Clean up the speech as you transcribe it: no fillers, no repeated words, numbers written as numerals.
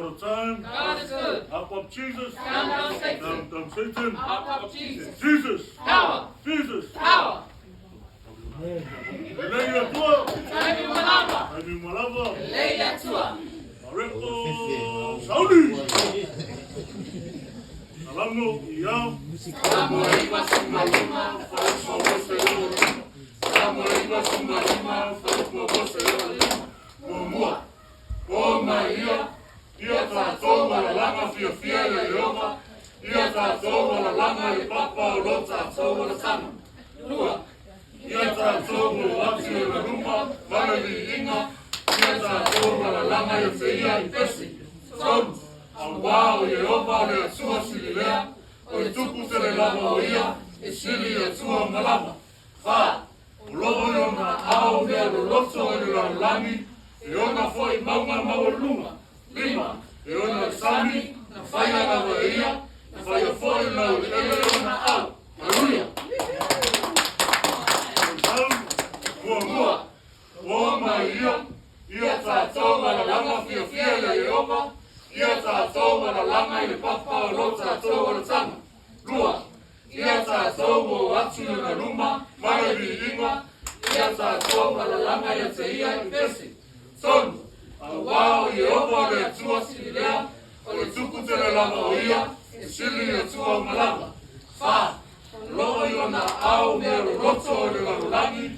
All the time. God is good. Up, up, Jesus. Down, down, Satan. Down, down, Satan. Up, up, Jesus. Jesus. Power. Jesus. Power. Lelei le Atua. Taimi uma lava. Taimi uma lava. Lelei le Atua. Mareko Sauni. Salamo ia. Salamo 95 Salamo 95 faufua Muamua. O mai ia, ia tatou alalaga fiafia ia Ieova, ia tatou alalaga i le papa o lo tatou alataga. Lua, ia tatou o atu i ona luma ma le viiga, ia tatou alalaga ia te ia i pese. Tolu, auā o Ieova o le Atua sili lea, o le Tupu tele lava o ia, e sili i Atua uma lava. Fā, o lo o i ona aao mea loloto i le lalolagi, e ona foi mauga maualuluga. Lima, e ona le sami, na faia lava e ia, na faia foi le laueleele i ona aao. Haleluia! Muamua, o mai ia, ia tatou alalaga fiafia ia Ieova, ia tatou alalaga i le papa o lo tatou alataga. Lua, ia tatou o atu i ona luma ma le viiga, ia tatou alalaga ia te ia i pese. Tolu, auā o Ieova o le Atua sili lea, o le Tupu tele lava o ia, e sili i Atua uma lava. Fā, o lo o i ona aao mea loloto o le lalolagi,